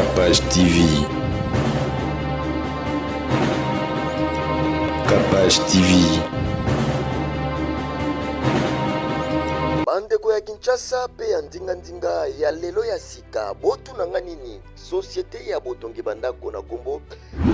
Capage TV. Capage TV. Bandeko ya Kinshasa mpe ya ndingandinga ya lelo ya sika, botuna nga nini? Societe ya botongi bandako na kombo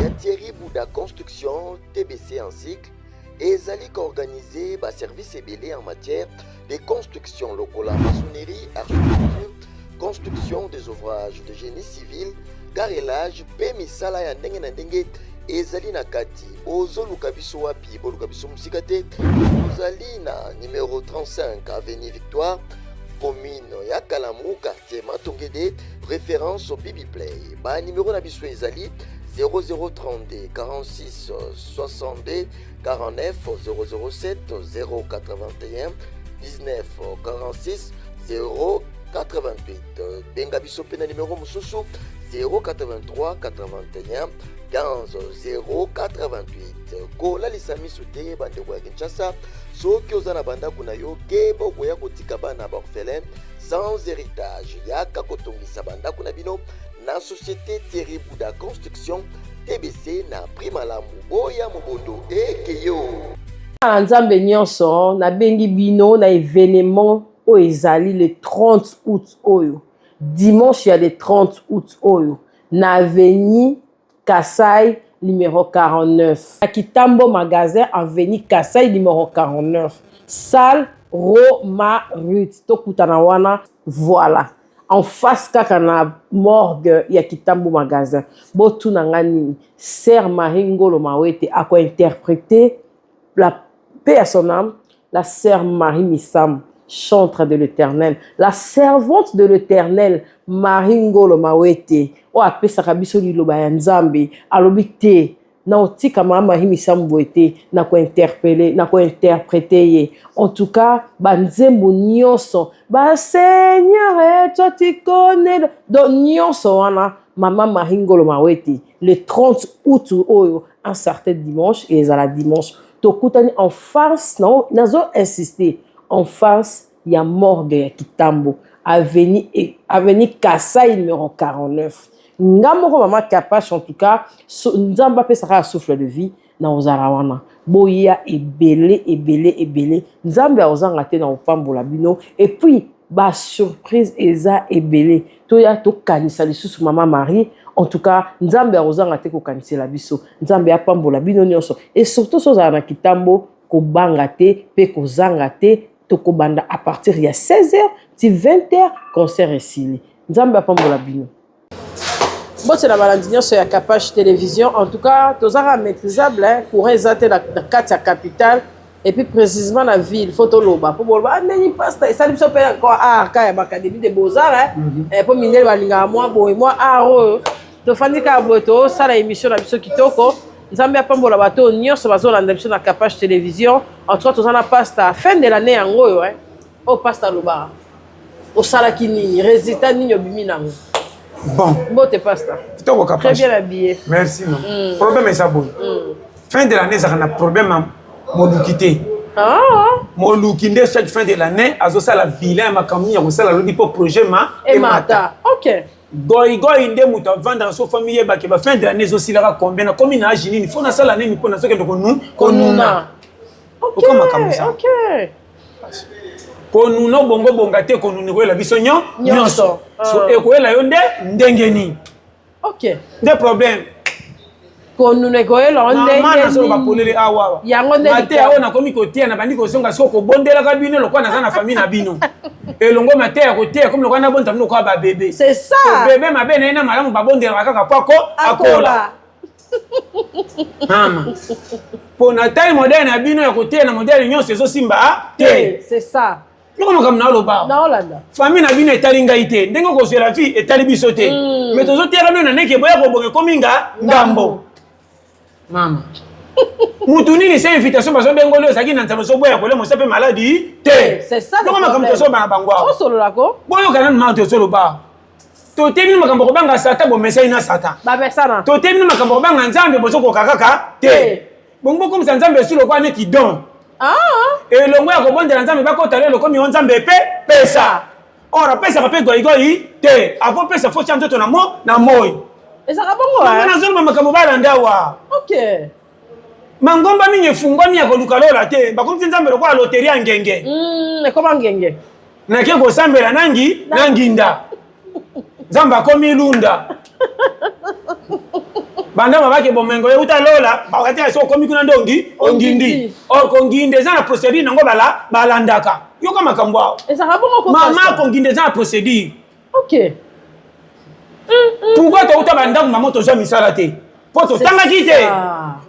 ya Thierry Bouda Construction TBC en cycle ezali koorganize ba service ebele en matière de construction lokola maçonnerie, architecture, construction des ouvrages de génie civil, carrelage mpe misala ya ndenge na ndenge ezali na kati. Bozoluka biso wapi? Boluka biso mosika te, tozali na numero 35 avenue Victoire, commune ya Kalamu, quartier Matongede, référence Bibi Play. Ba numéro na biso ezali 0032 46 62 49 007 081 19 46 088. Benga biso mpe na numero mosusu 083 81 15 088. Kolalisa miso te bandeko ya Kinshasa, soki oza na bandako na yo, keba okoya kotika bana ba orphelin sans héritage. Yaka kotongisa bandako na bino na société Thierry Bouda Construction TBC na prix malamu. Boya mobondo ekeyo. Na Nzambe nyonso, nabengi bino na événement oyo ezali le 30 août oyo, dimanche ya le 30 août oyo, na avenue Kasai numéro 49. Na Kitambo magasin avenue Kasai numéro 49. Salle Roma Ruth. Tokutana wana, voilà. En face kaka na morgue ya Kitambo magasin. Botuna nga nini? Sœur Marie Ngolo Mawete ako interpréter la paix à son âme, la sœur Marie Misamu, chantre de l'Éternel, la servante de l'Éternel, Marie Ngolo Mawete, oyo apesaka biso liloba ya Nzambe, alobi te na otika mama Marie Misamu boye te, na ko interpeller, na ko interpréter ye. En tout cas, ba nzembo nyonso, ba Seigneur, toi tu connais, donc nyonso wana mama Marie Ngolo Mawete le 30 août oyo, un certain dimanche, et ezala dimanche tokutani en face, nazo insister, en face ya morgue ya Kitambo, avenue Kasai numéro 49. Nga moko mama Kapache, en tout cas so, Nzambe apesaka ya souffle de vie na ozala wana. Boya ebele ebele ebele, Nzambe akozanga te na kopambola bino. Et puis ba surprise eza ebele. Toya tokanisa lisusu mama Marie. En tout cas, Nzambe akozanga te kokanisela biso. Nzambe apambola bino nyonso, et surtout so ozala na Kitambo, kobanga te mpe kozanga te. Tokobanda à partir ya 16h ti 20h, concert esili. Nzambe apambola bino. Mbote na balandi nyonso ya Capage Télévision. En tout cas, tozaka maîtrisable, hein? Courant eza te na kati ya capitale et puis précisément na ville. Faut toloba mpo boloba ah, ndeni pasta esali biso mpe encore art ka ya ba académie de beaux-arts, hein? Mpo mindele balingaka mwa boye mwa art oyo. Tofandi kaka boye, tosala émission na biso kitoko. Nzambe apambola bato oyo nyonso bazolanda biso na Capage Télévision. En tout cas, toza na pasta. Fin de l'année yango oyo, hein? Oyo pasta alobaka, osalaki nini? Résultat nini obimi nango? Bon. Mbote pasta. Kitoko. Très bien habillé. Merci mama. Problème eza boye, fin de l'année ezalaka na problème ya moluki te. Moluki nde chaque fin de l'année azosala bilan ya makambo nini ya kosala lobi mpo projet ma emata. Ok. Goigoi nde moto avandaka so famille yebake ba fin de l'année ezosilaka combien, nakomi na age nini, fo nasala nini mpo nazokende konuna. Oka makambo eza konuna, obongobonga te. Konuna ekoyela biso nyonso. So ekoyela yo nde ndenge nini? Nde problème. Konuna ekoyela ndenge nazoloba polele awa. Yango nde. Mateya oyo nakomi kotia na bandi kozonga siko kobondelaka bino lokola naza na famille na bino elongo. Mateya kotia komi lokola nabonda bino lokola ba bébé. C'est ça. Bébé mabe na ye na malamu babondelaka kaka po ako akola. Mama, mpo na taille modèle na bino ya koteya na modèle nyonso ezosimba te. C'est ça. Loko makambo naoloba. Naolanda. Famille na bino etali ngai te, ndenge okozwela vie etali biso te, mais tozoteyaka bino na ndenge eboya kobonga ekomi nga ngambo. Mama, mutu nini se invitation bazobengoli, ozalaki na nzala, ozoboya kolia mosa mpe maladi te. C'est ça. Loko makambo tozoloba na bango awa. Osololako. Boyoka nanu mama, tozoloba, toteyi bino makambo kobanga Satan, bomesani na Satan. Bamesana. Toteyi bino makambo kobanga Nzambe, bozokoka kaka te. Bongo bokomisa Nzambe esu lokola neti don. Elongo ya kobondela Nzambe bakota lelo, komi yo Nzambe epe pesa. Or apesaka mpe goigoi te, akopesa fo tya nzoto na mo na moi. Ezalaka bongo. Mama nazoloba makambo balanda awa. Okay. Mangomba mingi efungwami ya koluka lola te, bakomisi Nzambe lokola loterie ya ngenge. Ekoma ngenge. Nake kosambela nangi na nginda. Nzambe akomi lunda. Banda babake bomengo euta lola, bakati ya okomi kuna nde ongi ongindi. Or konginda eza na procédure nango bala balandaka. Yoka makambo awa. Ezalaka bongo ko Mama konginda eza na procédure. Ok. Pourquoi touta bandako mama tozwa misala te? Po totangaki te.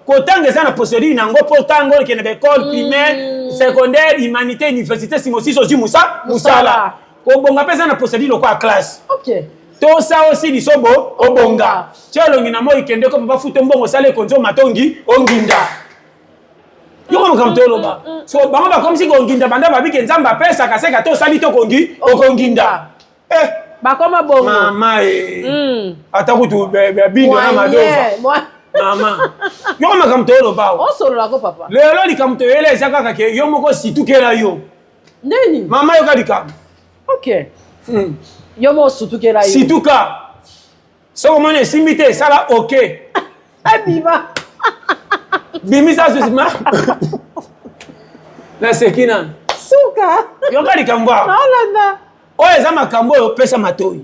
Kotanga eza na procédure nango po tango okende ba école primaire, secondaire, humanité, université, simosis ozwi mosala. Kobonga mpe eza na procédure lokola classe. Ok. Tosa osilisa obo obonga. Tia elongi na moi kende ko papa futo mbongo sala ekonzi matongi onginda. Yoko makambo toloba. So bango bakomisi konginda banda babike Nzambe apesaka seka to osali to kongi okonginda. Eh bakoma bongo. Mama eh. Ata kutu bindo na madova. Mama. Yoko makambo toloba. Osolola ko papa. Lelo likambo toyela eza kaka ke yo moko situkela yo. Nini? Mama yoka likambo. Ok. Yo moko sutukela yo. Situka. Soki omoni esimbi te sala ok. Abima. Bimisa susu ma. Naseki nanu. Suka. Yoka likambo awa. Naolanda. Oyo eza makambo oyo opesa matoi.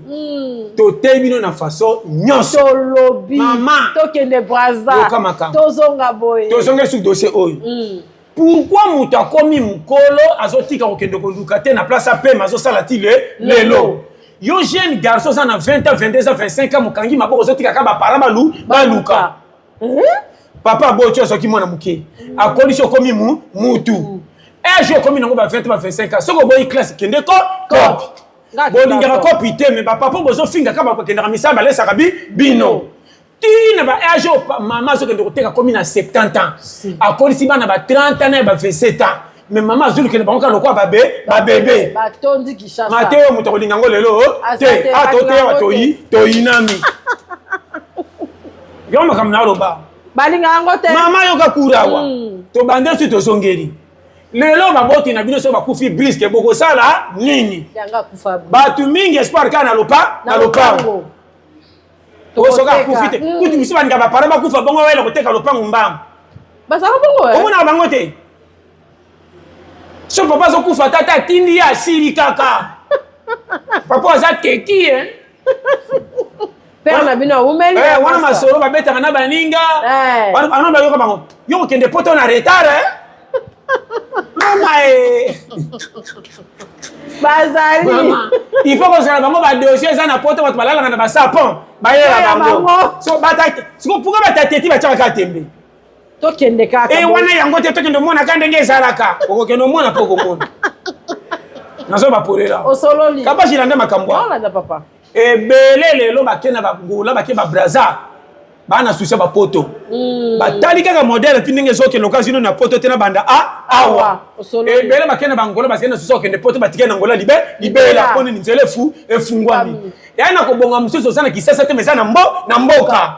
Toteyi bino na façon nyonso. Tolobi. Mama. Tokende Brazza. Yoka makambo. Tozonga boye. Tozonga sur dossier oyo. Pourquoi moto akomi mokolo azotika kokende koluka te na place apema azosala ti le lelo? Yo jeune garçon oza na 20 ans, 22 ans, 25 ans, mokangi maboko ozotika kaka bapara balu baluka. Papa aboti azwaki mwana moke, akolisi okomi mutu. Age okomi nango ba 20 ba 25 ans, soki oboyi classe kende ko kopi. Bolingaka kopi te, mais bapapa bozofinga kaka bakokendaka misala balesaka bino. Tina ba age oyo mama azokende koteka komi na 70 ans. Akolisi bana ba 30 ans na ba 27 ans. Mais mama azolukela bango kaka lokola babe babebe. Batondi Kinshasa. Mateyo moto akolinga yango lelo te. A toteya toyi toyinami. Yo makambo na oloba. Balinga yango te. Mama yoka kurawa. Tobande su tozongeli. Lelo baboti na bino so bakufi briske bokosala nini? Bato mingi espoir kaka na lopa na lopango. Soki akufi te kutu biso baninga bapara bakufa bongo wayela koteka lopango mbangu. Bazalaka bongo. Omonaka bango te. So papa azokufa tata atindi ye asili kaka. Papa aza teti eh. Père na bino awumeli. Wana masolo babetaka na baninga. Wana bayoka bango. Yo kokende poto na retard eh. Mama eh. Bazali. Mama, il faut kozala bango ba dossier eza na poto bato balalaka na ba sapon bayela bango. So bata siko pourquoi bata teti batiaka kaka tembe? Tokende kaka. Eh wana yango te tokende omona ka ndenge ezalaka. Okokende omona mpo okomona. Nazo bapolela. Osololi. Kapashi landa makambo. Olanda papa. Ebele lelo bake na bangola bake ba Brazza. Bana susia ba poto. Batali kaka modèle ti ndenge ezokende occasion na poto te na banda a awa. Ebele bake na bangola basike na susia okende poto batike na ngola libe libela poni nzela efu efungwami. Ya na kobonga mosusu oza na Kisasa te mais eza na mbo na mboka.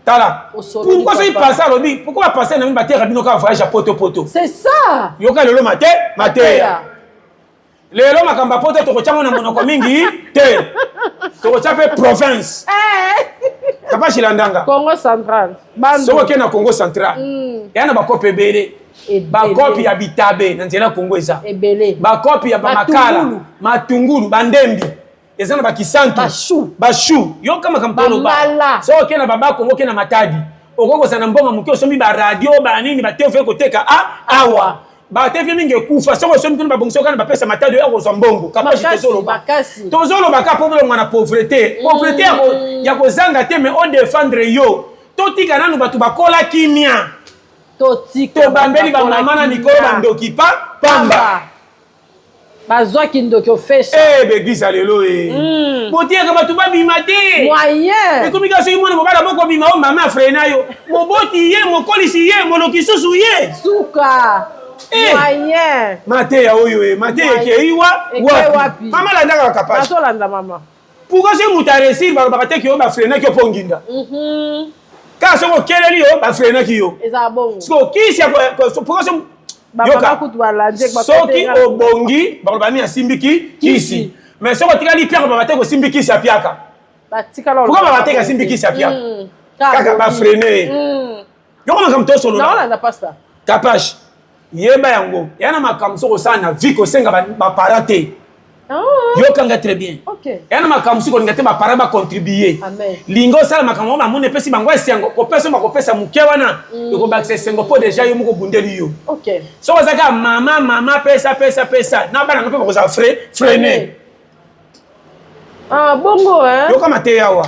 Tala. Pourquoi soki passer alobi pourquoi ba passer na bino bateyaka bino kaka voyage ya poto poto. C'est ça. Yoka lelo mate mateya. Lelo makambo ya poto tokotya ngo na monoko mingi te. Tokotya mpe province. Papa Shilandanga. Congo central. Soki okende na Congo central. Ya na bakope ebele. Bakopi ya bitabe na nzela Congo eza. Bakopi ya bamakala, matungulu, bandembi. Eza na bakisantu. Bashu. Bashu. Yoka makambo toloba. Soki okende na baba Congo okende na Matadi. Okoki kozala na mbongo moke osombi ba radio, ba nini, ba TV koteka awa. Ba TV mingi ekufa soki osombi kuna babongisi okana bapesa Matadi oyo akozwa mbongo. Kapashi tozoloba. Tozoloba kaka po bolongwa na pauvreté. Pauvreté ya kozanga te mais o défendre yo. Totika nanu bato bakola kimia. Totika. Tobambeli ba mama na mikolo bandoki pa pamba. Bazwaki ndoki ofesha. Eh ba église lelo eh. Botiaka bato babima te. Moyen. Ekomi kaka soki mwana mobali aboko bima o mama afrena yo. Moboti ye, mokolisi ye, moloki susu ye. Suka. Moyen. Mateya oyo eh, mateya ekei wapi? Mama landaka kapashi. Nazolanda mama. Pourquoi soki moto aresir balobaka te ke yo bafrenaki yo mpo nginda? Kaka soki okeleli yo bafrenaki yo. Ezala bongo. Siko kisi ya pourquoi soki Yoka, soki obongi bakoloba nini? Asimbiki kisi. Mais soki otikali piaka, baba te kosimbi kisi apiaka. Pourquoi baba te kasimbi kisi apiaka? Kaka bafreiner. Yoko makambo tosolola, Kapash, yeba yango eya na makambo soki osala na vie, kosenga baparent te. Yokanga très bien, eya na makambo soki kolinga te baparent bacontribuer. Linga osala makambo ngo bamoni epesi bango esengo, kopesa bakopesa moke wana ekobakisa esengo, mpo déjà yo moko obundeli yo. Soki oza kaka mama mama, pesa pesa pesa na bana ngo mpe bakozala freiné. Ah, bongo, hein? Yoka mateya awa.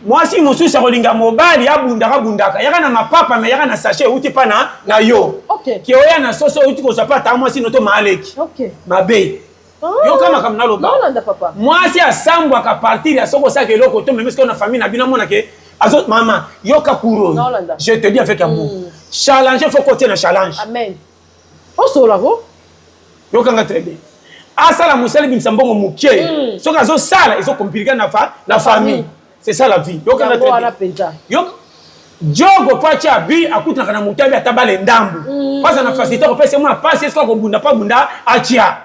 Mwasi mosusu akolinga mobali abundaka bundaka, yaka na mapapa, me yaka na sachet euti mpa na yo. Ke oya na soso euti kozwa mpa ata mwasi noto maaleki mabe. Yoka makambo naloba. Mwasi asambwaka partir ya soki osalaka eloko to meme soki na famille na bino amonake azo mama. Yoka kuro, je te dis avec amour, challenge, faut kotia na challenge. Amen, osola ko. Yokanga très bien, asala mosala ebimisa mbongo moke, soki azosala ezocompliquer na famille. C'est ça la vie. Yokanga très bien, yo jogo po atia bi akutanaka na motu abi ata bale ndambu, po aza na facilité kopesa mwa pasi. Eske akobunda mpo abunda atia?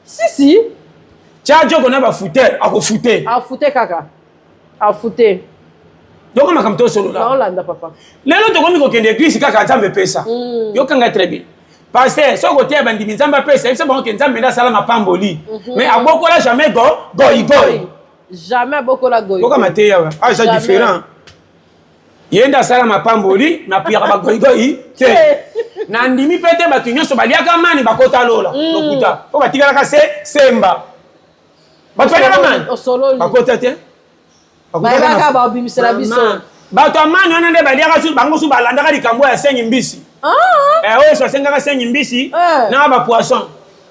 Si si. Tia jogo na bafuter, akofute. Afute kaka, afute. Yoka makambo tosolola. Naolanda, papa. Lelo tokomi kokende église kaka Nzambe epesa. Yokanga très bien, pasteur, soki koteya bandimi Nzambe apesa, yebisa bango ke Nzambe nde asala mapamboli, mais abokola jamais go goigoi. Jamais abokola goigoi. Yoka mateya wa ah, eza différent. Ye nde asala mapamboli, napiyaka bagoigoi te. Nandimi mpe te bato nyonso baliaka mani bakota lola. Lokuta, mpo batikalaka se semba. Bato baliaka mani bakota te. Bayebaka baobimisela biso. Bato ya mani wana nde baliaka su bango su balandaka likambo ya sengi mbisi. Oyo so asengaka sengi mbisi na bapoisson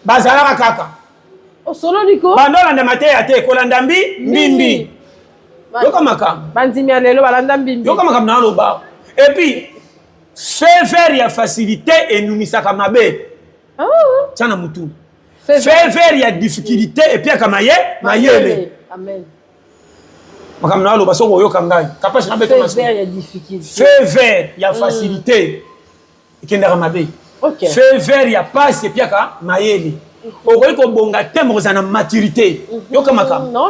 bazalaka kaka. Osololi ko. Bando olanda mateya te, kolanda mbi mbimbi. Yoka makambo. Bandimi ya lelo balanda mbimbi. Yoka makambo na aloba. Et puis feu vert ya facilité enumisaka mabe. Tia na mutu, feu vert ya difficulté epiaka maye mayele. Amen. Makambo na aloba, soki oyoka ngai, Kapasi, na feu vert ya difficulté. Feu vert ya facilité ekendaka mabe. Feu vert ya pasi epiaka mayele. Okoki kobonga te, mokozala na maturité. Yoka makambo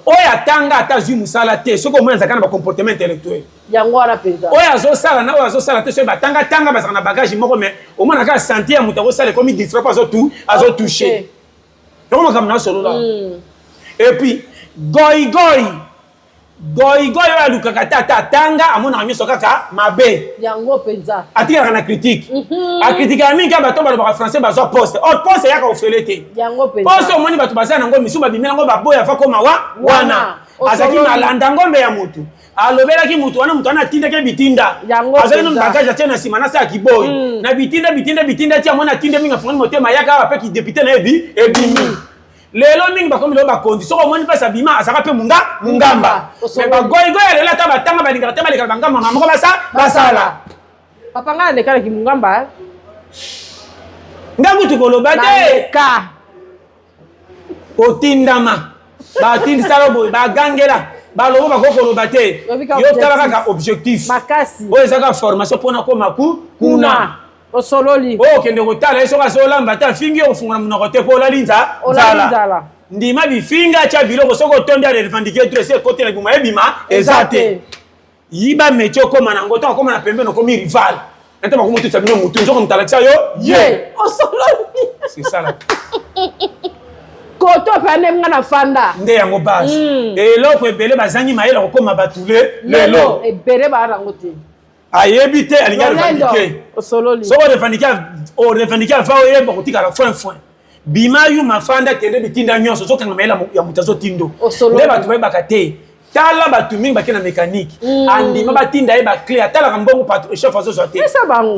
oyo, atanga ata azwi mosala te, soki omoni azalaka na bacomportement intellectuel. Yango wana mpenza. Oyo azosala na oyo azosala te, soki batangatanga bazalaka na bagage moko, mais omonaka santé ya moto akosala ekomi différent, mpo azotouche. Yango makambo nasolola. Et puis goigoi, goigoi oyo alukaka te ata atanga, amonaka nyonso kaka mabe. Yango mpenza. Atikalaka na critique, akritikaka mingi kaka bato balobaka français bazwa poste. Or poste eyaka ofele te. Yango mpenza. Poste omoni bato baza nango, misu babimela yango, baboya fa koma wa wana. Azalaki malanda ngombe ya motu, alobelaki motu wana, motu wana atindaki bitinda, azali nanu bagage atie na nsima nasalaki boyi na bitinda bitinda bitinda ti amoni atinde mingi, afungoli motema, ayaka awa mpe kidéputé na ye ebimi. Lelo mingi bakomi lelo bakonzi, soki omoni mpasi abima, azalaka mpe munga mungamba. Mais bagoigoi ya lelo, ata batanga, balingaka te balekaka bangamba moko basala. Papa, ngai nalekalaki mungamba. Nga kutu koloba te, kotindama batindisala boye, bagangela balobo, bakoki koloba te. Yo tala kaka objectif oyo eza kaka formation mpona koma ku kuna. Osololi. Oyo okende kotala ye, soki azolamba te, afingi yo, kofungola monoko te mpo olali nzala. Ndima bifinga, atya biloko, soki otondi arevendiquer droit, esi ekotela libuma ebima eza te. Yiba métier okóma nango, ntango okóma na pembeni, okomi rival nate, bakomotutisa bino motu, nzoko moto alakisa yo ye. Osololi. C'est ça là. Koto mpe nde nga na fanda. Nde yango base. Eloko ebele bazangi mayele kokóma bato lelo. Ebele baa nango te. Ayebi te, alingi arevendiquer. Soki orevendiquer, ava oyeba kotikala foin foin, bima yuma, fanda, kende bitinda nyonso, ozokanga mayele ya moto azotindo. Nde bato bayebaka te. Tala bato mingi bake na mécanique, andima batinda ye baclé, atalaka mbongo chef azozwa te.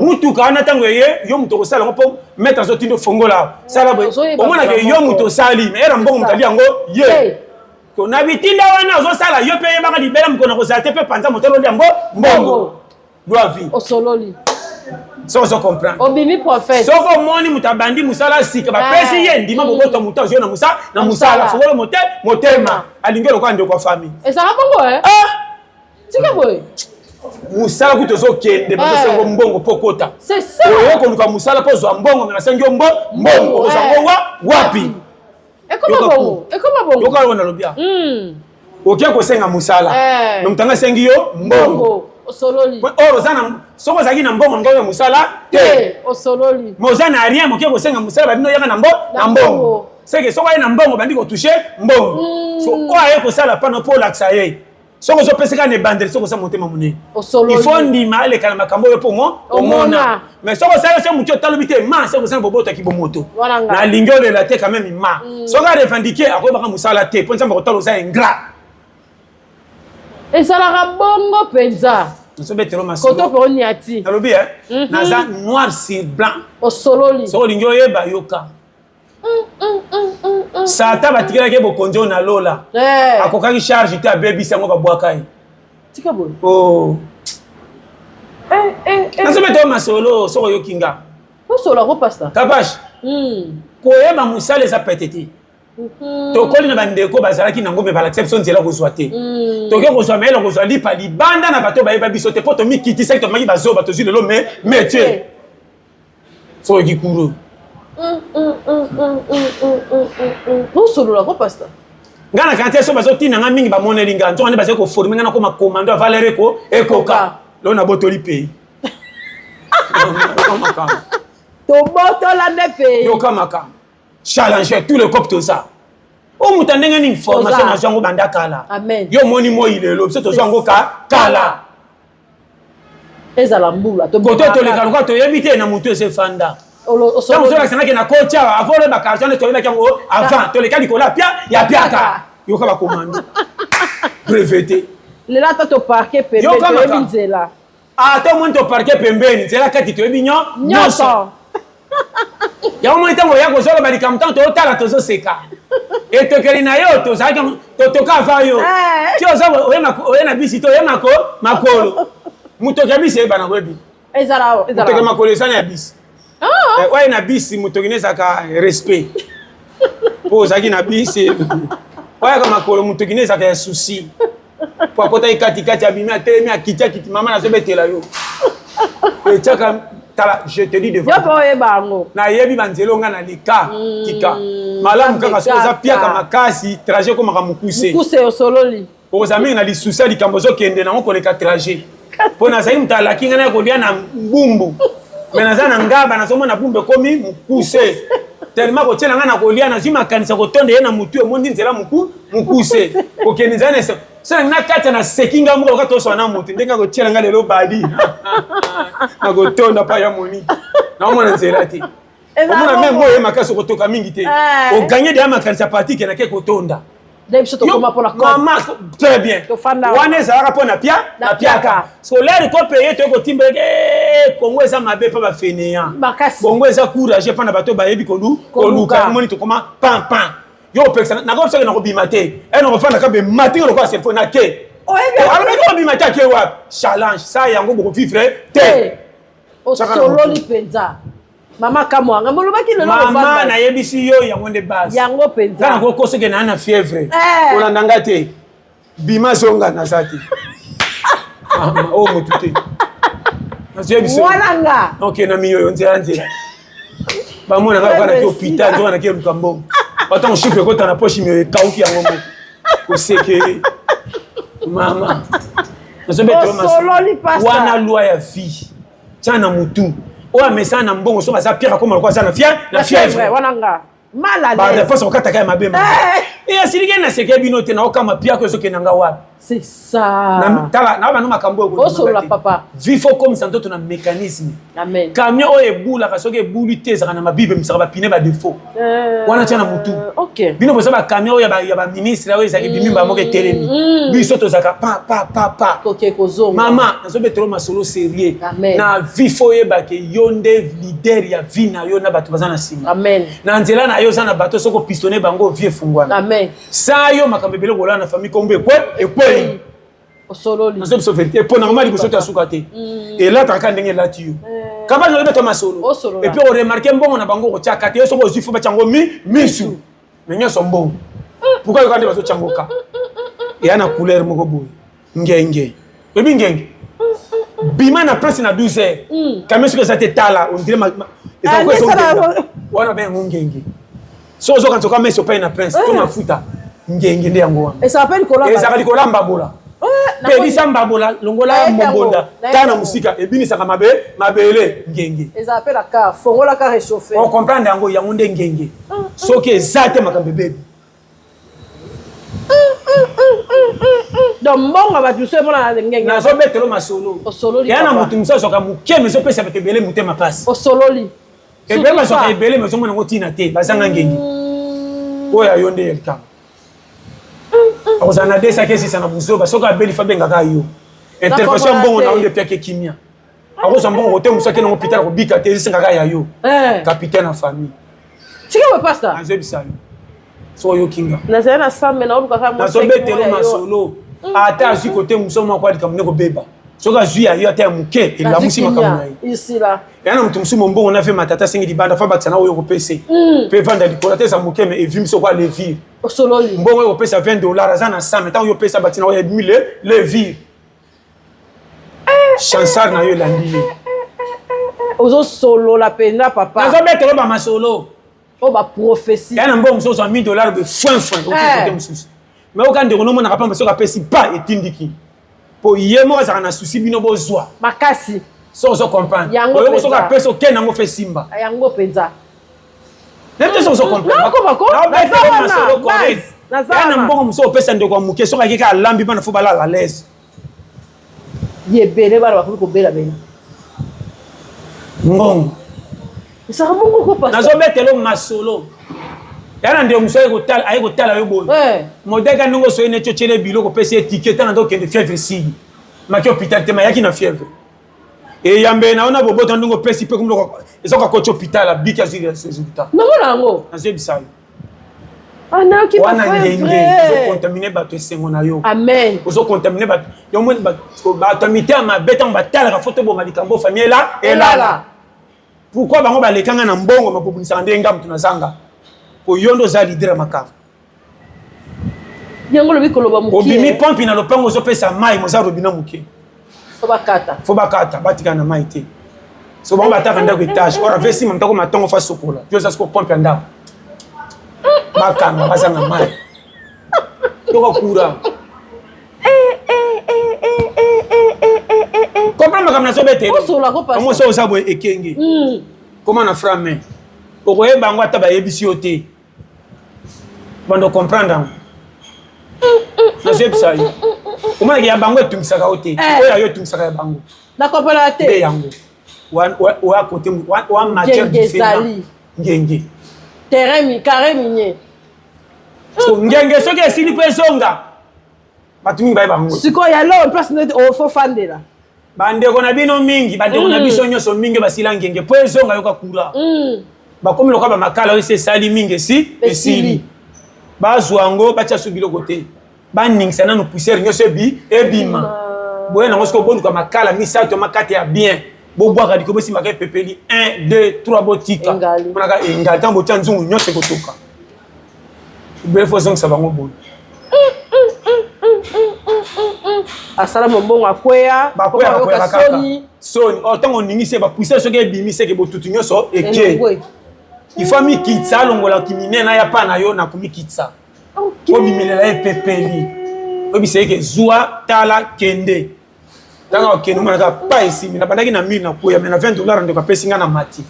Mutuka wana ntango eye, yo moto okosala yango, mpo maître azotinda ofongola, sala boye, omonaka yo moto osali, mais era mbongo moto ali yango ye. To na bitinda wana ozosala, yo mpe yebaka libela mokolo na kozala te, mpe panza moto aloli yango mbongo lwa vie. Osololi. Soki ozo comprendre. Obimi prophète. Soki omoni moto abandi mosala sika, bapesi ye, ndima kobota moto azwi na mosala, fongolo motema, alingi lokola ndeko ya famille. Ezalaka bongo, eh? Tika boye. Mosala kutu ozokende, bazosengo mbongo mpo kota. Oyo koluka mosala mpo ozwa mbongo, me nasengi yo mbongo, okozwa mbongo wapi? Ekoma bongo, ekoma bongo. Yoka oyo nalobi awa. Oke kosenga mosala, me moto anga asengi yo mbongo. Osololi. Or oza na, soki ozalaki na mbongo, ngai ya mosala te. Osololi. Me oza na rien, moke kosenga mosala, babino oyaka na Na mbongo. Seke soki aye na mbongo, bandi kotouche mbongo. So oyo aye kosala pano mpo olakisa ye, soki ozopesa kaka na ebandeli, soki oza motema monene, il faut ndima aleka na makambo oyo mpo omona. Mais soki osali so motu otalobi te, ma soki osala bobotaki bomoto, nalingi olela te quand même. Ma soki arevendique, akoyebaka mosala te, mpo Nzambe akotala oza ingrat. Ezalaka bongo mpenza. Nasobetelo. Koto mpe oniati. Nalobi, naza noir sur blanc. Osololi. Soki olingi oyeba, yoka. Satan batikelaki ye bokonzi oyo na lola, akokaki charge te, abebisi yango, babwaka ye. Tika boye. Oh. Nazobeta yo masolo, soki oyoki nga. Osola ko, pasteur. Kapash, koyeba mosala eza pete te. Tokoli na bandeko bazalaki nango, me balakisa biso nzela kozwa te. Toke kozwa mayele, kozwa lipa libanda na bato bayeba biso te, mpo tomikitisaki, tomaki bazoba, tozwi lelo me métier. Soki oyoki kuro. Osolola ko, pasteur. Nga na quartier, so bazotina nga mingi, bamoneli nga nzoka nde bazali koforme nga, nakoma commando ya valeur ekoka. Lelo nabotoli pays. Tobotola nde pays. Yoka makambo, challenger tous les copes. Toza o moto ndenge nini? Formation nazwa yango banda kala. Yo omoni moi lelo, biso tozwa yango ka kala. Ezala mbula. Koto toleka lokola toyebi te na motu eza efanda. Ntango ozolakisangaki na koti awa, avant oyeba quartier wana, toyebaki yango avant. Toleka likolo ya pia ya piaka. Yoka bacommando breveté. Lelo ata toparke pembeni, toyebi nzela. Ata omoni toparke pembeni, nzela kati toyebi nyonso. Yango moni, ntango oya kozoloba likambo, ntango tozotala, tozoseka etokeli na yo. Tozalaki totoka ava yo ti oza oye na bisi te, oye makolo. Motoki ya bisi eyebana, koyebi motoki ya makolo eza na ya bisi. Oye na bisi, motoki ne ezalaka respect mpo ozalaki na bisi. Oyaka makolo, motoki ne ezalaka ya souci po akotaki katikati, abimi, atelemi, akiti, akiti. Mama, nazobetela yo etiaka. Tala, je te dis devant. Yo mpe oyeba yango. Nayebi banzela nga na leka. Tika malamu kaka soki oza piaka makasi, trajet ekomaka mokuse. Mokuse, osololi. Okozala mingi na lisusu ya likambo ozokende nango koleka trajet, mpo nazali moto alaki ngai na kolia na bumbu, me naza na ngaba, nazomona bumbu ekomi mokuse tellement kotiela ngai na kolia. Nazwi makanisi ya kotonda ye na motu, emondi nzela mokuse, kokende nzela na so na kati ya naseki ngai moko loka toswa na motu ndenge akotiela ngai lelo bali na kotonda pa ya Monike, naomona nzela te. Omona meme oyo makasi, okotoka mingi te, oganye deya makanisi ya patike nake kotonda. Mama, très bien. Wana ezalaka mpo na pia na piaka solaire kopeye, toye kotimba. Kongo eza mabe mpo bafainéants. Kongo eza courage mpo na bato bayebi koluka. Omoni, tokoma pan pan. Yo opekisa, nakobisaki nakobima te, e nakofanda kabe matinga lokola selfo na ke. Alobaki obima te, ake wapi? Challenge sa yango, bokovivre te. Osololi mpenza, mama Kamwanga, molobaki lelo. Mama, nayebisi yo, yango nde base. Yango mpenza. Nga nakokosoke naa na fièvre, kolanda nga te, bima zonga, naza te oyo motu te. Nazoyebisa nga ok na miyoyo nzela nzela, bamonaka lokola naki hôpital, nzoka naki eluka mbongo. Batango chiffre ekota na poche, miyoyo ekauki yango moko kosekele. Mama, nazobetela wana loi ya vie, tia na mutu oyo amesana na mbongo, soki aza pierre, akoma lokola aza na fièvre. Wana nga mal à l'aise. Baréponse okataka ya mabe. E asiliki naseke bino te, naokama piako ezokenda nga wapi? C'est ça. Tala na bano makambo oyo. Osolola, papa. Vie, faut komisa nzoto na mécanisme. Amen. Camion oyo ebulaka, soki ebuli te, ezalaka na mabibe, emisaka bapine badefo wana, tia na mutu. Bino boza bacamion oyo ya baministre oyo ezalaki bimimba moko etelemi. Biso tozalaka pa pa pa pa. Koke kozonga. Mama, nazobetelo masolo sérieux. Na vie, faut oyebake yo nde leader ya vie na yo na bato baza na nsima. Amen. Na nzela na yo oza na bato, soki opistonne bango, vie efungwana. Amen. Sa yo makambo ebele kolala na famille, kombo ekwei. Osololi. Nazo biso vérité mpo na ngoma liboso te asuka te, elataka kaka ndenge elati yo. Kaba nazobeta masolo. Osolola. Et puis oremarque mbongo na bango kotiaka te. Yo soki ozwi, fo batya yango mi misu, me nyonso mbongo. Pourquoi yoka nde bazotya yango ka eya na couleur moko boye, ngenge? Oyebi ngenge? Bima na place na 12 heures. Camion soki eza te tala, on dirait eza ko ezongenda. Wana ben yango ngenge. Soki ozokanisa oka mesi opai na prince to mafuta ngenge nde yango wana. Ezalaka likolo Ezalaka likolo ya mbabola. Pelisa mbabola, longola mombonda, tala na mosika ebinisaka mabe mabele ngenge. Ezalaka mpe na car, fongola car réchauffé. On comprendre yango, yango nde ngenge. Soki eza te makambo ebebi. Donc mbongo bato mosusu emonana ngenge. Nazobetelo masolo. Osololi. Ya na moto mosusu azwaka moke mais ezopesa bato ebele motema mpasi. Osololi. Ebele bazwaka ebele mais ozomona yango ntina te, bazanga ngenge. Oyo ya yo nde ya likambo. Akozala na desaki esisa na buzoba, soki abeli fa abengaka yo. Intervention mbongo na yo nde epiaki kimia. Akozwa mbongo kote mosusu akende yango hôpital kobika te, esengaka ya yo. Capitaine ya famille. Tika boye pasta. Nazoyebisa yo. Soki oyoki nga. Nazali na sambe na oluka kaka Nazobetelo masolo. Ata azwi kote mosusu moko ya likambo nde kobeba. Soki azwi ya yo ata ya moke elamusi makambo na ye. Isila. Ya na moto mosusu mombongo na fe matata asengi libanda fa bakisa na oyo okopesa. Mpe vanda likolo ata eza moke mais evimbi soko alevire. Osololi. Mbongo oyo okopesa 20 dollars aza na 100 mais ntango yo opesa bakisa na oyo ebimi le levire. Chansar na yo elandi ye. Ozosolola mpenza papa. Nazobetelo ba masolo. Oyo ba prophétie. Ya na mbongo mosusu ozwa 1000 dollars de foin foin okote mosusu. Mais oka ndeko nomonaka pamba soki apesi pa etindiki. Po ye moko azalaka na souci bino bozwa. Makasi. Soki ozo comprendre. Oyo soki apesi okende yango fe simba. Yango mpenza. Nayebi te soki ozo comprendre. Naobetelo masolo correct. Ya na mbongo mosusu opesa ndeko ya moke soki akeki alambi bana fo balala à l'aise. Ebele bana bakomi kobela bena. Ngongo. Ezalaka bongo ko pasta. Nazobetelo masolo. Ya na ndeko mosusu aye kotala yo boye. Modeka ndenge osoyi neti otyele biloko opesi ye ticket tanga nde okende fièvre esili. Maki hôpital te mayaki na fièvre. Eyambe na yo na boboto ndenge opesi mpe eza kokoti hôpital abiki azwi résultat. Namona yango. Nazoyebisa yo. Wana ngenge ozokontamine bato esengo na yo. Amen. Ozokontamine bato yo moni bato ya mitema mabe ntango batalaka fo toboma likambo famille ela elala. Pourquoi bango balekanga na mbongo mabobunisaka nde nga moto nazanga po yo nde oza leader ya makambo. Yango olobi koloba mokie. Obimi pompe na lopango ozopesa mai moza robinet moke. Fo bakata. Fo bakata batikala na mai te. So bango bataka ndako etage or avesi mamtako matongo fa sokola. Yo oza siko pompe ya ndako. Bakanga bazanga mai. Yoka kura. Comprendre makambo nazobetela. Osola ko pasta. Yango so oza boye ekenge. Koma na frame. Okoyeba yango ata bayebisi yo te. Bando comprendre yango. Nazoyebisa yo. Omonaki ya bango etungisaka yo te. Oyo ya yo etungisaka ya bango. Na comprendre te. Nde yango. Wa côté wa matière différente. Ngenge. Terrain mi carré minier. So ngenge soki esili mpe ezonga. Bato mingi bayeba yango. Sikoyo ya lo place neti ofo fandela. Bandeko na bino mingi, bandeko na biso nyonso mingi basila ngenge po ezonga yoka kura. Bakomi lokola ba makala oyo esi esali mingi esi esili. Bazwa yango batia su biloko te. Baningisa nanu poussière nyonso ebi ebima. Boye nango sikoyo boluka makala misato makate ya bien. Bobwaka likolo bosimbaka epepeli 1 2 3 botika. Monaka engali ntango botia nzungu nyonso ekotoka. Ebele fo ozongisa bango boye. Asala mombongo akweya, Bakweya bakweyaka kaka. Soni. Oh, ntango oningisi ye bapoussière soki ebimi seke botutu nyonso eke. Il faut amikitisa alongola kiminene aya pa na yo na komikitisa. Obimelela ye pepeli. Oyebisa ye ke zwa tala kende. Ntango akende omonaka pa esimbi. Nabandaki na 1000 na kweya mais na 20 dollars ndeko apesi nga na mati.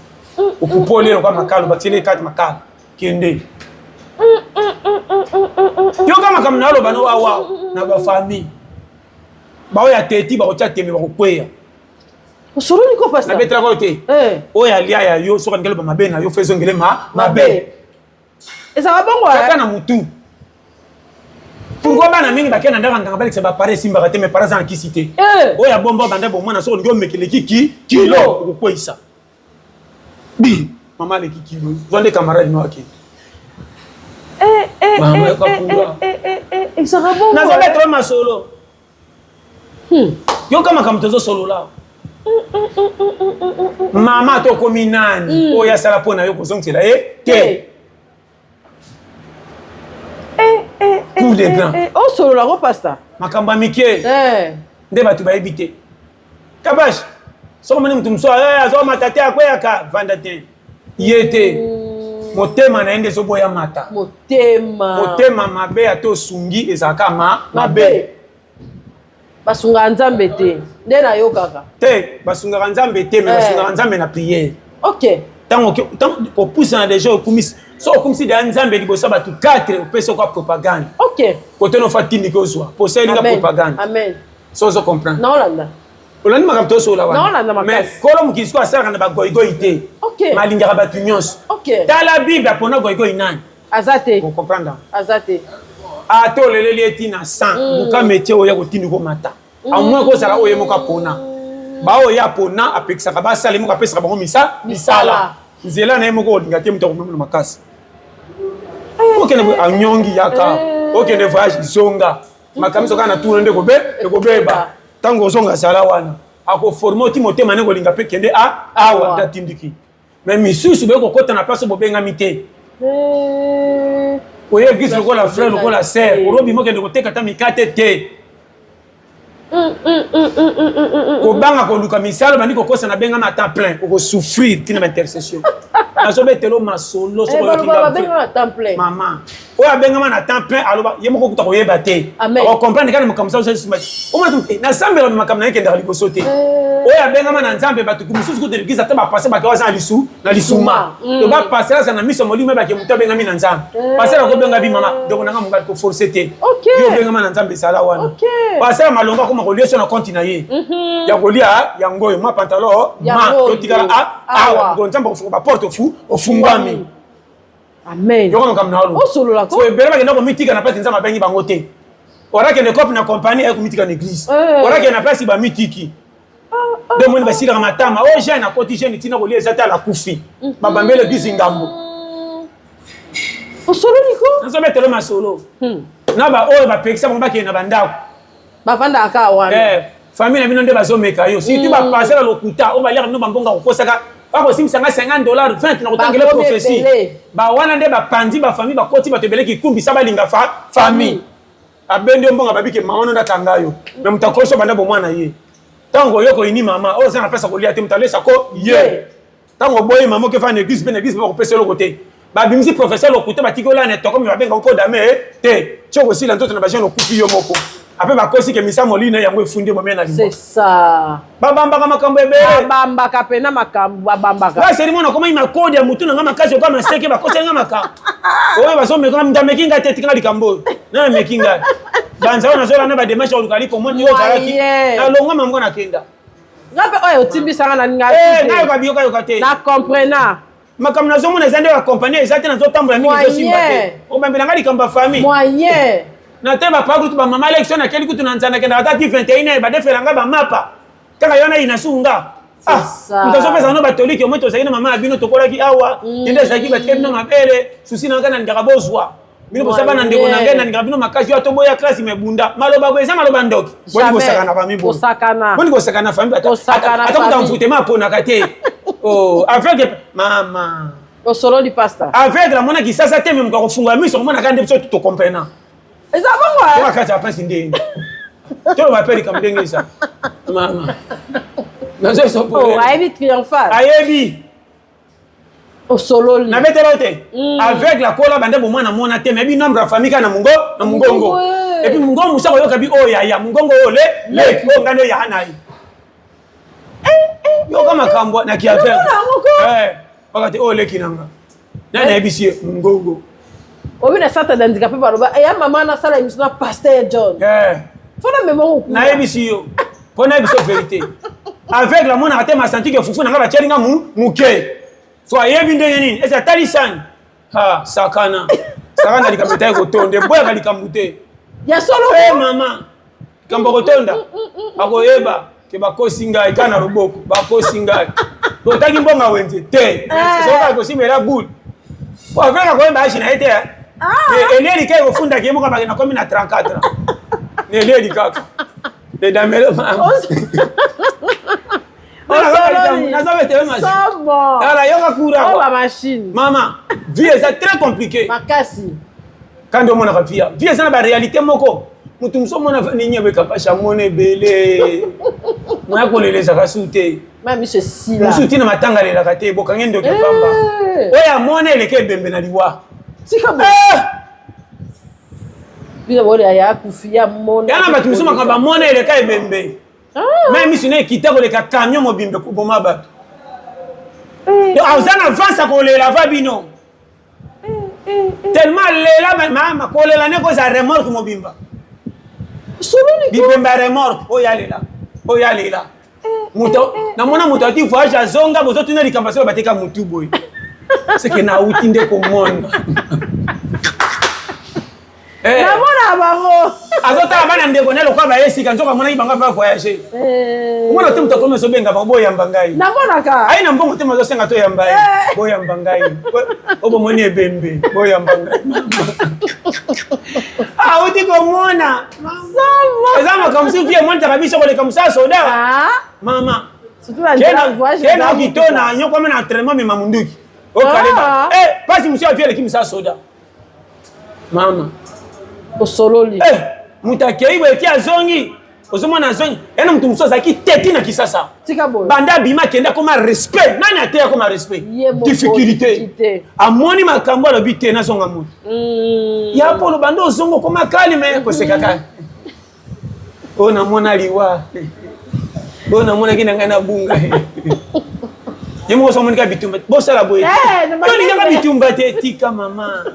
Okupoli ye lokola makalo batieli ye kati makala. Kende. Yoka makambo na aloba no awa na ba famille. Baoyo ya teti bakotia tembe bakokweya. Osololi ko pasta. Nabetelaka yo te. Oyo alia ya yo soki alingi aloba mabe na yo fo ezongele ma mabe. Ezalaka bongo. Kaka na mutu. Pourquoi bana mingi bakenda ndaka nganga balekisa ba parents esimbaka te mais parents aza na kisi te. Oyo abomba banda bomwana soki olingi omekeleki ki kilo okokweyisa. Bi mama aleki kilo zwa nde camarade no akende. Mama yoka kura. Ezalaka bongo. Nazobetela masolo. Yoka makambo tozosolola. Mama tokomi nani oyo asala mpo na yo kozongisela ye te. Cour de grand. Osolola ngo pasta. Makambo ya mike nde bato bayebi te. Kabash, soki omoni moto mosusu eh, azomata te akweyaka, vanda te. Ye te. Motema na ye nde ezoboya mata. Motema. Motema mabe ata osungi ezalaka ma mabe. Basungaka Nzambe te. Nde nayokaka. Te, basungaka Nzambe te, mais eh. basungaka Nzambe na prière. OK. Tango kopusana deja okumisi so okumisi deja Nzambe liboso ya bato 4 opesi okwa propagande. OK. Kote no fa tindiki ozwa. Posa elinga propagande. Amen. So ozo comprendre. Naolanda. Olandi makambo tosola wana. Mais kolo mokili sikoyo asalaka na bagoigoi te. Okay. Malingaka bato nyonso. Okay. Tala Bible apona goigoi nani? Aza te. O comprendre? Aza te. Ata oleleli ye ti na 100, luka métier oyo ya kotindi komata. Au moins kozala oyo ye moko apona. Baoyo ye apona apekisaka basala, ye moko apesaka bango misa misala. Nzela na ye moko olinga te moto akomemona makasi. Okende anyongi yaka, okende voyage zonga. Makambo soka na tour nde ekobe ekobeba. Tango ozonga zala wana. Akoforme oti motema ne kolinga pe kende a awa nde atindiki. Mais misusu boye kokota na place bobengami te. Oye église lokola frère lokola sœur, olobi mokende koteka ata mikate te. Kobanga koluka misala bandi kokosa na bengama à temps plein, okosouffrir tina ba intercession. Nazobetelo masolo soko yoki nga. Mama, oyo abengama na temps plein aloba ye moko kuta koyeba te. Akokomprendre kaka na makambo mosusu nsima. Omona tu nasambela makambo na ye ekendaka liboso te. Oyo abengama na Nzambe bato mosusu kuta l'église ata bapase bato aza na lisu na lisuma. To bapase aza na miso molimo ebake moto abengami na Nzambe. Pasteur akobenga bi mama ndeko na nga mobali ko forcer te. Yo obengama na Nzambe ezala wana. Pasteur malonga akoma kolia so na compte na ye. Ya kolia yango oyo ma pantalon ma totikala awa ngo Nzambe akofunga ba porte ofu ofungwami. Amen. Yoko makambo na olo. Osolola ko. So ebele bakenda komitika na place Nzambe abengi bango te. Orakende cope na compagnie aye komitika na église. Orakende na place bamitiki. Nde omoni basilaka matama. O jeune akoti jeune ntina kolia eza te alakufi. Babambeli église ngambo. Osololi ko? Nazobetelo masolo. Na ba oyo bapekisa bango bakende na bandako. Bavandaka kaka wana. Eh, famille na bino nde bazomeka yo. Surtout ba passer na lokuta oyo baliaka bino bambongo kokosaka. Bakosimbisa nga $50 20 na kotangela prophétie. Ba wana nde bapanzi ba famille bakoti bato ebele kikumbisa balinga fa famille. Abendi yo mbongo babi ke mama no ndakanga yo. Mais moto akoso banda bomwana ye. Tango oyo koyini mama, oyo oza na place ya kolia te moto alesa ko ye. Tango oboyi mama okefa na église mpe na église mpe bakopesa eloko te. Babimisi professeur lokuta batiki olala na etoko me babenga ko dame te. Ti okosila nzoto na bajeune okufi yo moko. Ape bakosi ke misa molina yango efundi bomia na limbo. C'est ça. Babambaka makambo ebele. Babambaka pena makambo babambaka. Nga seri mwana komai makodi ya mutu na nga makasi oka maseke bakosi nga makambo. Oyo bazomeka nga meki nga te tika likambo oyo. Na meki nga. Banza oyo nazola na ba démarche oluka liko moni yo ozalaki. Na longwa mambo na kenda. Nga pe oyo otimbisaka na nga. Eh, nayoka biyoka yoka te. Na comprena. Makambo nazomona eza nde bakompani eza te, nazotambola mingi ezosimba te. Obambela nga likambo ya famille. Moyen. Na te bapapa kutu bamama election nakeli kutu na nzala nakendaka ata ti 21 heures badefela nga bamapa kaka yo na ina suku nga. Ah, moto azopesa no batoliki omoi tozalaki na mama ya bino tokolaki awa ye nde azalaki batikali bino mabele susi na nga nalingaka bozwa bino boza bana ndeko na ngai nalingaka bino makasi yo atoboya classe me bunda maloba boye eza maloba ndoki. Boni kosakana famille boye. Kosakana. Boni kosakana famille ata ata kuta mfutema aponaka te. Oh, aveugle mama. Osololi pasta. Aveugle amona kisasa te me moto akofungola miso akomona nde biso to comprena. Eza bongo. Oka kati ya prince ndenge. Toloba pe likambo ndenge eza. Mama. Nazo sopo. Oh, ayebi triomphal. Ayebi. Osololi. Nabetela yo te. Aveugle akola banda bomwana mona te, mais bi nombre ya famille kaka na mungo na mungongo. Et puis mungongo musa koyoka bi oyo yaya, mungongo oyo le leki oyo ngane ya na ye. Yoka makambo na ki aveugle. Eh, bakati oyo leki nanga. Nani ayebisi ye mungongo. Obi na sata dandika pe baloba eya mama nasala émission na pasteur John. Eh. Fona mema ko. Nayebisi yo. Mpo nayebi so vérité. Aveugle amonaka te masanti ke fufu na nga batieli nga muke. So ayebi ndenge nini? Ese atali sani. Ha, sakana. Sakana likambo etali kotonda, eboyaka likambo te. Ya solo. Eh mama, likambo kotonda. Akoyeba ke bakosi ngai kaka na loboko, bakosi ngai. Totaki mbongo wenze te. Soki akosimbela boule. Po aveugle akoyeba age na ye te. Elieli kaka ekofundaki ye moko abaki nakomi na 34 ans. Elieli kaka. Edamelo mama. Tala yoka kura. Machine. Mama, vie eza très compliqué. Makasi. Kandi omonaka vie, vie eza na ba réalité moko. Mutu mosusu omona nini abeka pasi amona ebele. Moya kolela ezalaka su te. Mosusu ntina matanga alelaka te, bokangi ndoki ya pamba. Eh. Oyo amona eleki ebembe na liwa. Tika boye. Eh! Bino bolia ya akufi ya mona. Ya na bato mosusu makambo amona eleka ebembe. Ah. Me misu na ekita koleka camion mobimba koboma bato. Eh. Donc aza na avance akolela va bino. Tellement lela mama kolela ne koza remorque mobimba. Bibemba remorque oyo alela. Oyo alela. Moto namona moto ati voyage azonga bozotuna likambo solo bateka motu boye. Seke nauti nde komona. Eh. Namona bango. Azotala bana ndeko na lokola baye sika nzoka amonaki bango va voyager. Eh. Omona te moto akomi azobenga bango boyamba ngai. Namonaka. Aye na mbongo te mazosenga toyamba ye. Eh. Boyamba ngai. Obomoni ebembe boyamba ngai. Auti komona. Eza makambo mosusu vie emonisaka biso koleka mosala soda. Ah. Mama. Kena okitona nyokwami na entraînement mema munduki. Okaleba. Ah. Eh, pasi mosusu ya vie eleki mosala soda. Mama. Osololi. Eh, moto akei boye ti azongi ozomona azongi ena moto mosusu azalaki teti na kisasa banda abima akende akoma respect nani ateya akoma respect difficulté amoni makambo alobi te nazonga moto mm. ya polo banda ozonga okoma kalme koseka kaka oyo namona liwa oyo namonaki na ngai nabunga ye moko somonika bitumba bosala boye eh, olingaka bitumba te tika mama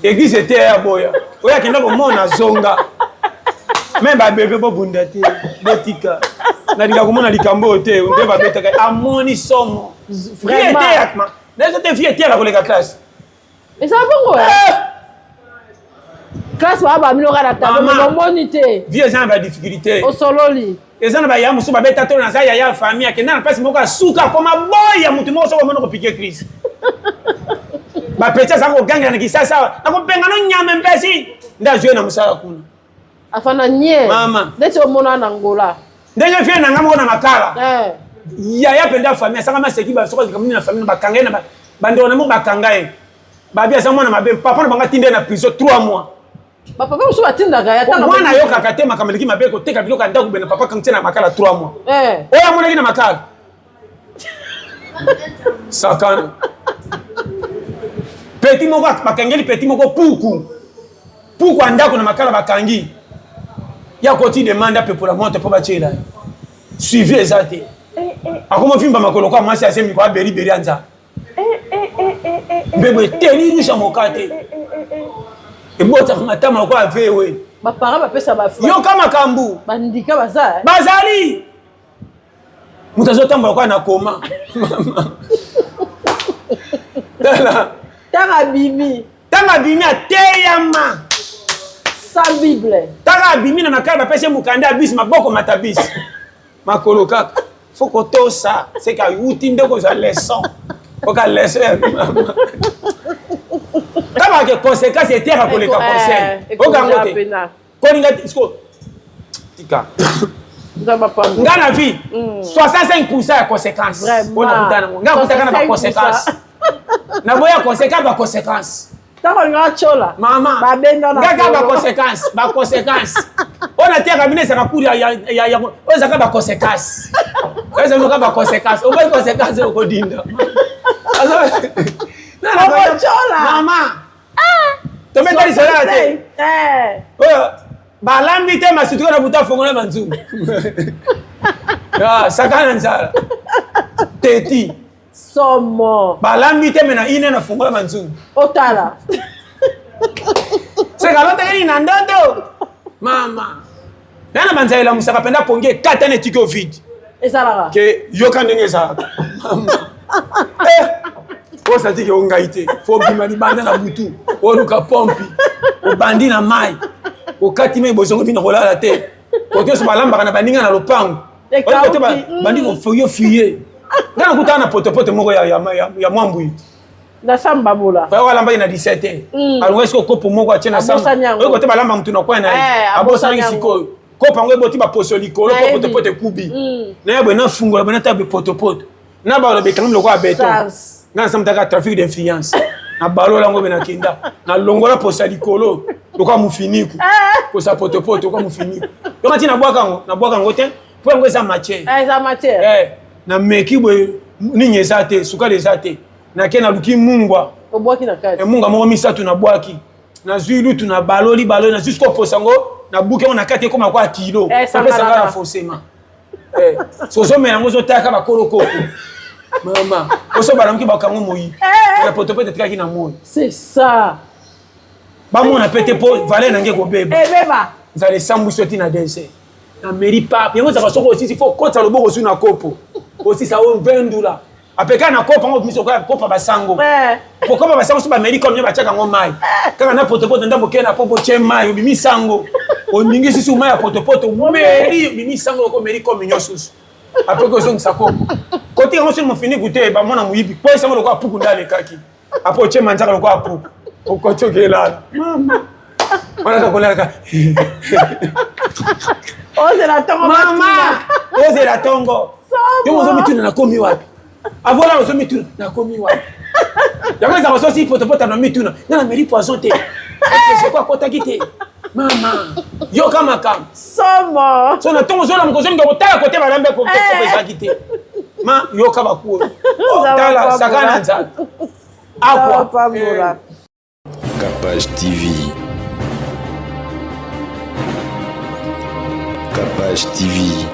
eglise ete ya boya oyo akenda komona zonga me babebe bobunda te botika nalinga komona likambo oyo te nde babetaka amoni somo vie eteyaka nazo te vie eteyaka koleka classe eza bongo eh! classe baa bamino kaka na tableau omoni te vie eza na badifficulté osololi eza na baya mosusu babeta tolo naza yaya ya famille akenda na place moko asuka akoma boya motu moko soki omoni kopike crise bapeti aza kogangela na kisasa awa nakobenga no nyama mpesi nde azwi na mosala kuna afanda nye mama ndeti omona na Angola ndenge vie na nga moko na makala eh. Yaya mpenza famille asanga maseki basoko likambo na famille bakanga ye na bandeko na moko bakanga ye babi aza mwana mabe papa na bango atinda ye na prison 3 mois. Bapapa mosusu batindaka ya tanga mwana ayokaka te makambo eleki mabe koteka biloko ya ndako bena papa kangi na makala 3 mois eh. Oyo amonaki na makala sakana peti moko bakangeli peti moko puku puku ya ndako na makala bakangi ya koti demande apepola moto mpo batiela ye suivi eza te eh, eh. Akoma vimba makolo kwa mwasi azemi kwa beriberi ya nzala mbebo eteli rouge ya moka te ebotaka matama lokola vewe. Baparent bapesa yoka makambo bandika baza bazali moto azotambola kwa na koma tala ntango abimi ntango abimi ateyama sans bible ntango abimi na makala bapesi ye mokanda ya bisi maboko mata bisi makolo kaka fo kotosa seke awuti nde kozwa leçon oka leçon ya mama ntango ake conséquence eteyaka koleka conseil okango te kolinga siko tika nga na vie 65 ya conséquence oyo nakuta nango nga nakutaka na baconséquence naboya conséquence baconséquence Ntango olinga atyola mama babenga na ngaka baconséquence baconséquence oyo nateyaka bino ezalaka cour oyo ezalaka baconséquence oyo ezalaka baconséquence oboyi conséquence okodinda okotyola mama tobeta lisolo ya te oyo balambi te masutuka na buta fongola banzungu saka na nzala teti somo balambi te me na ine na fongola banzungu otala seka alotaki nini na ndoto mama ya na banzala elamusaka mpenza pongi ekata na etiki ovide Ezalaka ke yoka ndenge ezalaka mama osatiki o ngai te fo bima libanda na butu oluka pompi obandi na mai okati mai bozongo bino kolala te kote nyonso balambaka na baninga na lopango kote bandi kofuye fuye ngai nakutaka na potopoto moko ya mwambui Na samba bola. Oyo alambaki na 17 heures alongaki sikoyo kopo moko atie na samba oyo kote balamba mutu na coin na ye abosanaki sikoyo kopo yango eboti baposo likolo po potopoto ekubi naye boye nafungola boye natala potopoto na baloba ekangi lokola beton nga nasala mutaka trafic d'influence na balola yango be nakenda nalongola poso ya likolo lokola mofiniku poso ya potopoto lokola mofiniku yonga ti nabwaka yango nabwaka yango te. Mpo yango eza matière. Eh, eza matière. Eh, nameki boye nini eza te, sukali eza te. Nake naluki mungwa. Obwaki na kati. Eh, mungwa moko misatu nabwaki. Nazwi lutu na baloli baloli nazwi sikoyo posa yango nabuki yango na kati ekoma kwa kilo. Eh, Napesa nga na forcément. Eh, so ozomela yango ozotaka bakolo koko. Mama, oso balamuki bakango moyi. Eh. Na potopoto etikaki na moi. C'est ça. Bamona pe te po valeur na nge kobeba. Ebeba. Nzala esambwisi yo ti na desert. Na meri pape. Yango ezalaka soki osisi fo okotisa loboko osu na kopo. Osisa oyo vendula. Apeka na kopo yango obimisi okoya kopa basango. Eh. Kokopa basango so bameli comme batiaka yango mai. Kaka na potopoto ndambo okei na kopo otie mai obimisi yango. Oningisi susu mai ya potopoto omeli obimisi yango okomeli comme nyonso susu. Apres kozongisa kopo. Kotika yango soki mofiniku te bamona moyibi. Po esango lokola puku nde alekaki. Apo otie manzaka lokola puku. Okoti okelala. Mama. Wana kakolaka. Ozela tongo. Mama. Ozela tongo. Yo ozomituna nakomi wapi? Avola ozomituna nakomi wapi? Yango ezalaka sosi potopota na mituna. Nga nameli poison te. Soko akotaki te. Mama, yoka makambo. Somo. So na tongo ozolamuka ozolinga kotala kote balambi kope ezalaki te. Ma yoka bakuo. Oh, tala sakana nzala. Akwa. Capage TV. Capage TV.